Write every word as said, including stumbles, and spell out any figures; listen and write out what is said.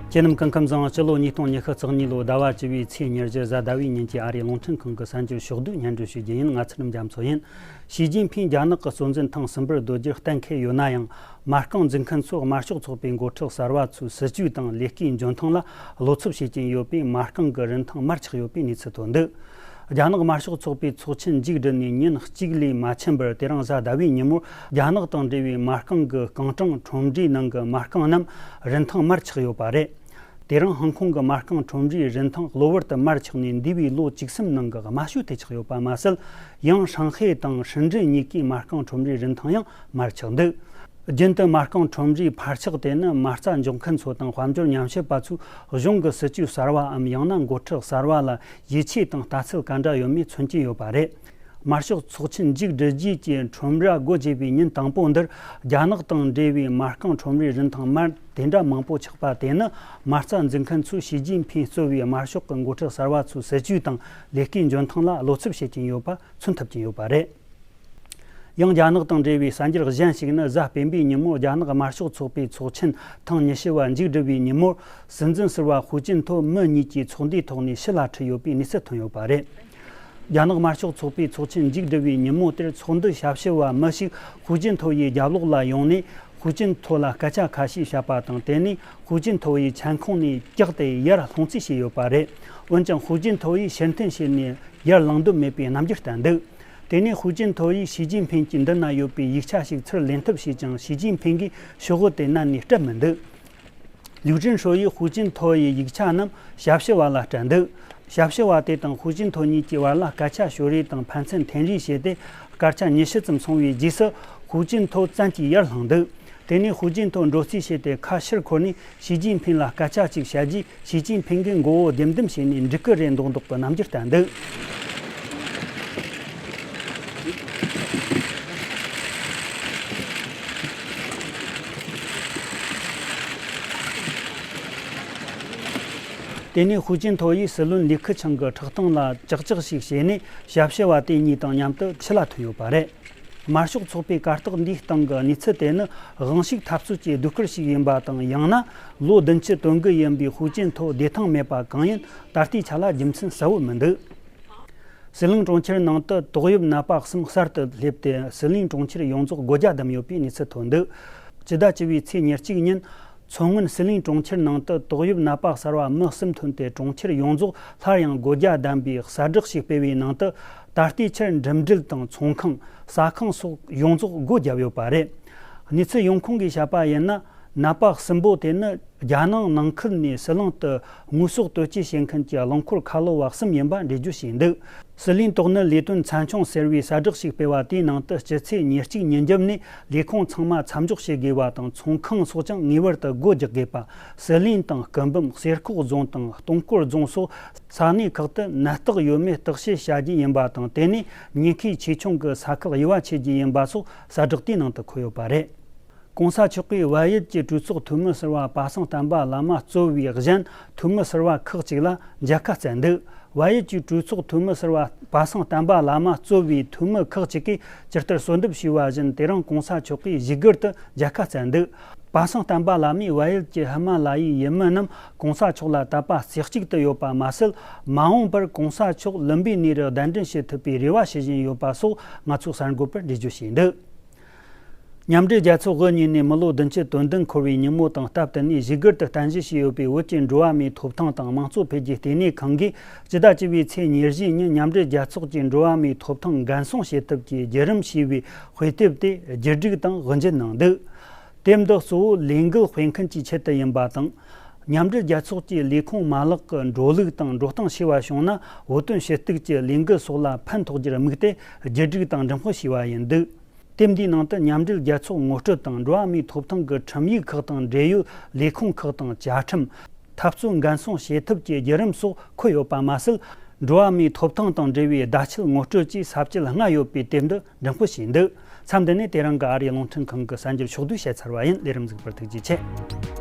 ཁྱེད་རྣམས་སྐུ་ཁམས་བཟང་། སྤྱི་ལོ་ཉིས་སྟོང་ཉི་ཤུ་རྩ་གཉིས་ལོ་ཟླ་བ་བཅུ་བའི་ཚེས་ཉེར་བཞི་གཟའ་ཟླ་བའི་ཉིན་གྱི་ཨ་རིའི་རླུང་འཕྲིན་ཁང་གི་གསར་འགྱུར་ཕྱོགས་བསྡུས་སྙན་སྒྲོན་ཞུ་རྒྱུ་ཡིན། ང་ཚེ་རིང་རྒྱ་མཚོ་ཡིན། ཞི་ཅིན་ཕིང་རྒྱ་ནག་གི་གཙོ་འཛིན་ཐེངས་གསུམ་པར་སྡོད་རྒྱུར་གཏན་འཁེལ་ཡོད་ན་ཡང་། མ་རྐང་འཛུགས་མཁན་ཚོས་དམར་ཤོག་ཚོགས་པའི་འགོ་ཁྲིད་གསར་བ་ཚོའི་སྲིད་ཇུས་དང་ལས་ཀའི་འཇོན་ཐང་ལ་བློ་འཚབ་བྱེད་ཀྱིན་ཡོད་པས། མ་རྐང་གི་རིན་ཐང་མར་ཆག་ཡོད་པའི་གནས་ཚུལ་ཐོན་འདུག་རྒྱ་ནག་དམར་ཤོག་ཚོགས་པའི་ཚོགས་ཆེན་མཇུག་བསྒྲིལ་ནས་ཉིན་གཅིག་ལས་མ་ཕྱིན་པར། དེ་རིང་གཟའ་ཟླ་བའི་ཉིན་མོར་རྒྱ་ནག་དང་འབྲེལ་བའི་མ་རྐང་གི་རྐང་གྲངས་ཁྲོམ་རའི་ནང་གི་མ་རྐང་རྣམས་རིན་ཐང་མར་ཆག་ཡོད་པ་རེད། དེ་རིང་ཧང་ཀོང་གི་མ་རྐང་ཁྲོམ་རའི་རིན་ཐང་གློ་བུར་དུ་མར་ཆག་ནས། འདས་པའི་ལོ་བཅུ་གསུམ་ནང་གི་དམའ་ཤོས་དེ་ཆགས་ཡོད་པ་མ་ཟད། ཡང་ཧྲང་ཧའེ་དང་ཧྲིན་ཀྲིན་གཉིས་ཀའི་མ་རྐང་ཁྲོམ་རའི་རིན་ཐང་ཡང་མར་ཆག་འདུག་རྒྱུན་དུ་མ་རྐང་ཁྲོམ་རའི་འཕར་ཆག་དེ་ནི། མ་རྩ་འཇོག་མཁན་ཚོ་དང་དཔལ་འབྱོར་ཉམས་ཞིབ་པ་ཚོས་གཞུང་གི་སྲིད་ཇུས་གསར་བའམ། ཡང་ན་འགོ་ཁྲིད་གསར་བ་ལ་ཡིད་ཆེས་དང་ལྟ་ཚུལ་ག་འདྲ་ཡོད་མེད་མཚོན་གྱིན་ཡོད་པ་རེད། དམར་ཤོག་ཚོགས་ཆེན་མཇུག་བསྒྲིལ་རྗེས་ཀྱི་ཁྲོམ་ར་སྒོ་འབྱེད་པའི་ཉིན་དང་པོ་འདིར། རྒྱ་ནག་དང་འབྲེལ་བའི་མ་རྐང་ཁྲོམ་རའི་རིན་ཐང་མར་དེ་འདྲ་མང་པོ་ཆག་པ་དེ་ནི། མ་རྩ་འཛུགས་མཁན་ཚོས་ཞི་ཅིན་ཕིང་གཙོས་པའི་དམར་ཤོག་གི་འགོ་ཁྲིད་གསར་བ་ཚོའི་སྲིད་ཇུས་དང་ལས་ཀའི་འཇོན་ཐང་ལ་བློ་འཚབ་བྱེད་ཀྱིན་ཡོད་པ་མཚོན་ཐུབ་ཀྱིན་ཡོད་པ་རེད། ཡང་རྒྱ་ནག་དང་འབྲེལ་བའི་གསར་འགྱུར་གཞན་ཞིག་ནི། གཟའ་སྤེན་པའི་ཉིན་མོ་རྒྱ་ནག་དམར་ཤོག་ཚོགས་པའི་ཚོགས་ཆེན་ཐེངས་ཉི་ཤུ་བ་མཇུག་བསྒྲིལ་བའི་ཉིན་མོར། སྲིད་འཛིན་ཟུར་པ་ཧུའུ་ཅིན་ཐོ་མི་གཉིས་ཀྱིས་ཚོགས་འདུའི་ཐོག་ནས་ཕྱི་ལ་ཁྲིད་ཡོད་པའི་གནས་ཚུལ་ཐོན་ཡོད་པ་རེད། རྒྱ་ནག་དམར་ཤོག་ཚོགས་པའི་ཚོགས་ཆེན་མཇུག་བསྒྲིལ་བའི་ཉིན་མོ་དེར། ཚོགས་འདུའི་ཞབས་ཞུ་བ་མི་ཞིག་ཧུའུ་ཅིན་ཐོ་ཡི་རྒྱབ་ལོགས་ལ་ཡོང་ནས། ཧུའུ་ཅིན་ཐོ་ལ་སྐད་ཆ་ཁ་ཤས་བཤད་པ་དང་། དེ་ནས་ཧུའུ་ཅིན་ཐོ་ཡི་མཆན་ཁུང་ནས་བཀྱགས་ཏེ་ཡར་ལྷུང་རྩིས་བྱས་ཡོད་པ་རེད། འོན་ཀྱང་ཧུའུ་ཅིན་ཐོ་ཡིས་ཕྱིར་འཐེན་བྱས་ནས་ཡར་ལངས་འདོད་མེད་པའི་རྣམ་འགྱུར་བསྟན་འདུག་དེ་ནས་ཧུའུ་ཅིན་ཐོ་ཡིས་ཞི་ཅིན་ཕིང་གིས་མདུན་ན་ཡོད་པའི་ཡིག་ཆ་ཞིག་ཚུར་ལེན་ཐབས་བྱས་ཀྱང་། ཞི་ཅིན་ཕིང་གིས་ཤོག་བུ་དེ་མནན་ནས་སྤྲད་མི་འདུག་ལིའུ་ཅིན་ཧྲོ་ཡིས་ཧུའུ་ཅིན་ཐོ་ཡི་ཡིག་ཆ་རྣམས་ཞབས་ཞུ་བ་ལ་སྤྲད་འདུག་ཞབས་ཞུ་བ་དེ་དང་ཧུའུ་ཅིན་ཐོ་གཉིས་ཀྱི་བར་ལ་སྐད་ཆ་ཤོད་རེས་དང་ཕན་ཚུན་འཐེན་རེས་བྱས་ཏེ། སྐར་ཆ་ཉི་ཤུ་ཙམ་སོང་བའི་རྗེས་སུ། ཧུའུ་ཅིན་ཐོ་བཙན་གྱིས་ཡར་ལྷུང་འདུག་དེ་ནས་ཧུའུ་ཅིན་ཐོ་འདྲོག་རྩིས་བྱས་ཏེ། ཁ་ཕྱིར་འཁོར་ནས་ཞི་ཅིན་ཕིང་ལ་སྐད་ཆ་གཅིག་བཤད་རྗེས། ཞི་ཅིན་ཕིང་གིས་མགོ་བོ་ལྡེམ་ལྡེམ་བྱས་ནས་འགྲིག་གི་རེད་མདོག་མདོག་གི་རྣམ་འགྱུར་བསྟན་འདུག་དེ་ནས་ཧུའུ་ཅིན་ཐོ་ཡིས་སྲིད་བློན་ལི་ཁི་ཆང་གི་ཁྲག་ཐང་ལ་ཅག་ཅག་ཞིག་བྱས་ནས། ཞབས་ཞུ་བ་དེ་གཉིས་དང་མཉམ་དུ་ཕྱི་ལ་ཐོན་ཡོད་པ་རེད། དམར་ཤོག་ཚོགས་པའི་གར་སྟེགས་འདིའི་སྟེང་གི་གནས་ཚུལ་དེ་ནི། དབང་ཤུགས་འཐབ་རྩོད་ཀྱི་ཟློས་གར་ཞིག་ཡིན་པ་དང་། ཡང་ན་ལོ་བདུན་ཅུ་དོན་དགུ་ཡིན་པའི་ཧུའུ་ཅིན་ཐོ་བདེ་ཐང་མེད་པ་གང་ཡིན། ད་ལྟའི་ཆ་ལ་རྒྱུ་མཚན་གསལ་བོ་མི་འདུག་ཟི་ལིང་གྲོང་ཁྱེར་ནང་དུ་ཏོག་དབྱིབས་ནད་པ་གསུམ་གསར་དུ་སླེབས་ཏེ། ཟི་ལིང་གྲོང་ཁྱེར་ཡོངས་རྫོགས་སྒོ་རྒྱ་བསྡམས་ཡོད་པའི་གནས་ཚུལ་ཐོན་འདུག་སྤྱི་ཟླ་བཅུ་བའི་ཚེས་ཉེར་གཅིག་ཉིན། མཚོ་སྔོན་ཟི་ལིང་གྲོང་ཁྱེར་ནང་དུ་ཏོག་དབྱིབས་ནད་པ་གསར་བ་མི་གསུམ་ཐོན་ཏེ། གྲོང་ཁྱེར་ཡོངས་རྫོགས་སླར་ཡང་སྒོ་རྒྱ་བསྡམས་པའི་གསལ་བསྒྲགས་ཤིག་སྤེལ་བའི་ནང་དུ། ད་ལྟའི་ཆར་འགྲིམ་འགྲུལ་དང་ཚོང་ཁང་། ཟ་ཁང་སོགས་ཡོངས་རྫོགས་སྒོ་བརྒྱབ་ཡོད་པ་རེད། གནས་ཚུལ་ཡོང་ཁུངས་ཀྱིས་བཤད་པ་ཡིན་ན། ནད་པ་གསུམ་པོ་དེ་ནི། རྒྱ་ནང་ནང་ཁུལ་ནས་ཟི་ལིང་དུ་དངོས་ཟོག་བསྟོད་སྐྱེལ་བྱེད་མཁན་གྱི་རླངས་འཁོར་ཁ་ལོ་བ་གསུམ་ཡིན་པ་འགྲེལ་བརྗོད་བྱས་འདུག་ཟི་ལིང་དོགས་ནད་ལས་དོན་ཚན་ཆུང་ཟེར་བས་གསལ་བསྒྲགས་ཤིག་སྤེལ་བ་དེའི་ནང་དུ། སྤྱི་ཚེས་ཉེར་གཅིག་ཉིན་རྒྱབ་ནས་ལས་ཁུངས་ཚང་མ་མཚམས་འཇོག་བྱེད་དགོས་པ་དང་། ཚོང་ཁང་སོགས་ཀྱང་ངེས་པར་དུ་སྒོ་རྒྱག་དགོས་པ། ཟི་ལིང་དང་སྐུ་འབུམ། གསེར་ཁོག་རྫོང་དང་སྟོང་སྐོར་རྫོང་སོགས་ས་གནས་ཁག་ཏུ་ནད་རྟགས་ཡོད་མེད་བརྟག་དཔྱད་བྱ་རྒྱུ་ཡིན་པ་དང་། དེ་ནས་ཉེན་ཁའི་ཆེ་ཆུང་གི་ས་ཁུལ་དབྱེ་བ་ཕྱེ་རྒྱུ་ཡིན་པ་སོགས་གསལ་བསྒྲགས་དེའི་ནང་དུ་འཁོད་ཡོད་པ་རེད། ྋགོང་ས་མཆོག་གིས་བལ་ཡུལ་གྱི་གྲོས་ཚོགས་འཐུས་མི་ཟུར་པ་པ་སངས་བསྟན་པ་བླ་མ་གཙོས་པའི་གཞན་འཐུས་མི་ཟུར་པ་ཁག་ཅིག་ལ་མཇལ་ཁ་བསྩལ་འདུག་བལ་ཡུལ་གྱི་གྲོས་ཚོགས་འཐུས་མི་ཟུར་པ་པ་སངས་བསྟན་པ་བླ་མ་གཙོས་པའི་འཐུས་མི་ཁག་ཅིག་གིས་ཇི་ལྟར་གསོལ་འདེབས་ཞུས་པ་བཞིན། དེ་རིང་ྋགོང་ས་མཆོག་གིས་བཞུགས་སྒར་དུ་མཇལ་ཁ་བསྩལ་འདུག་པ་སངས་བསྟན་པ་བླ་མས་བལ་ཡུལ་གྱི་ཧི་མ་ལ་ཡའི་ཡུལ་མི་རྣམས་ྋགོང་ས་མཆོག་ལ་དད་པ་རྩེ་གཅིག་ཏུ་ཡོད་པ་མ་ཟད། མ་འོངས་པར་ྋགོང་ས་མཆོག་ལུམ་བི་ནི་རུ་གདན་འདྲེན་བྱེད་ཐུབ་པའི་རེ་བ་བྱེད་བཞིན་ཡོད་པ་སོགས་ང་ཚོས་གསར་འགོད་པར་འགྲེལ་བརྗོད་བྱས་འདུག་མཉམ་འབྲེལ་རྒྱལ་ཚོགས་དབུ་བརྙེས་ནས་མི་ལོ་བདུན་ཅུ་དོན་བདུན་འཁོར་བའི་ཉིན་མོ་དང་སྟབས་བསྟུན་ནས། བཞུགས་སྒར་དུ་རྟེན་གཞི་བྱས་ཡོད་པའི་བོད་ཀྱི་འགྲོ་བ་མིའི་ཐོབ་ཐང་དང་དམངས་གཙོ་འཕེལ་རྒྱས་ལྟེ་གནས་ཁང་གིས། སྤྱི་ཟླ་བཅུ་བའི་ཚེས་ཉེར་བཞི་ཉིན། མཉམ་འབྲེལ་རྒྱལ་ཚོགས་ཀྱི་འགྲོ་བ་མིའི་ཐོབ་ཐང་འགན་སྲུང་བྱེད་ཐབས་ཀྱི་བརྒྱུད་རིམ་ཞེས་པའི་དཔེ་དེབ་དེ་བརྒྱུད་སྒྲིག་དང་དབུ་འབྱེད་གནང་འདུག་དེབ་འདི་གཙོ་བོ་ལས་འགུལ་སྤེལ་མཁན་གྱི་ཆེད་དུ་ཡིན་པ་དང་། མཉམ་འབྲེལ་རྒྱལ་ཚོགས་ཀྱི་ལས་ཁུངས་མ་ལག་གི་འགྲོ་ལུགས་དང་འགྲོ་སྟངས་ཤེས་པ་བྱུང་ན། བོད་དོན་ཞུ་གཏུག་གི་ལས་འགུལ་སོགས་ལ་ཕན་ཐོགས་རྒྱུར་དམིགས་ཏེ། བརྒྱུད་སྒྲིག་དང་འགྲེམས་སྤེལ་བྱས་པ་ཡིན་འདུག་དེབ་འདིའི་ནང་དུ་མཉམ་འབྲེལ་རྒྱལ་ཚོགས་ངོ་སྤྲོད་དང་། འགྲོ་བ་མིའི་ཐོབ་ཐང་གི་ཁྲིམས་ཡིག་ཁག་དང་འབྲེལ་ཡོད་ལས་ཁུངས་ཁག་དང་བཅའ་ཁྲིམས། འཐབ་རྩོད་འགན་སྲུང་བྱེད་ཐབས་ཀྱི་བརྒྱུད་རིམ་སོགས་འཁོད་ཡོད་པ་མ་ཟད། འགྲོ་བ་མིའི་ཐོབ་ཐང་དང་འབྲེལ་བའི་བརྡ་ཆད་ངོ་སྤྲོད་བཅས་ས་བཅད་ལྔ་ཡོད་པའི་དེབ་འདི་འགྲེམས་སྤེལ་བྱས་འདུག་མཚམས་འདི་ནས་དེ་རིང་གི་ཨ་རིའི་རླུང་འཕྲིན་ཁང་གི་གསར་འགྱུར་ཕྱོགས་བསྡུས་བྱས་ཚར་བ་ཡིན། ལས་རིམ་གཟིགས་པར་ཐུགས་རྗེ་ཆེ།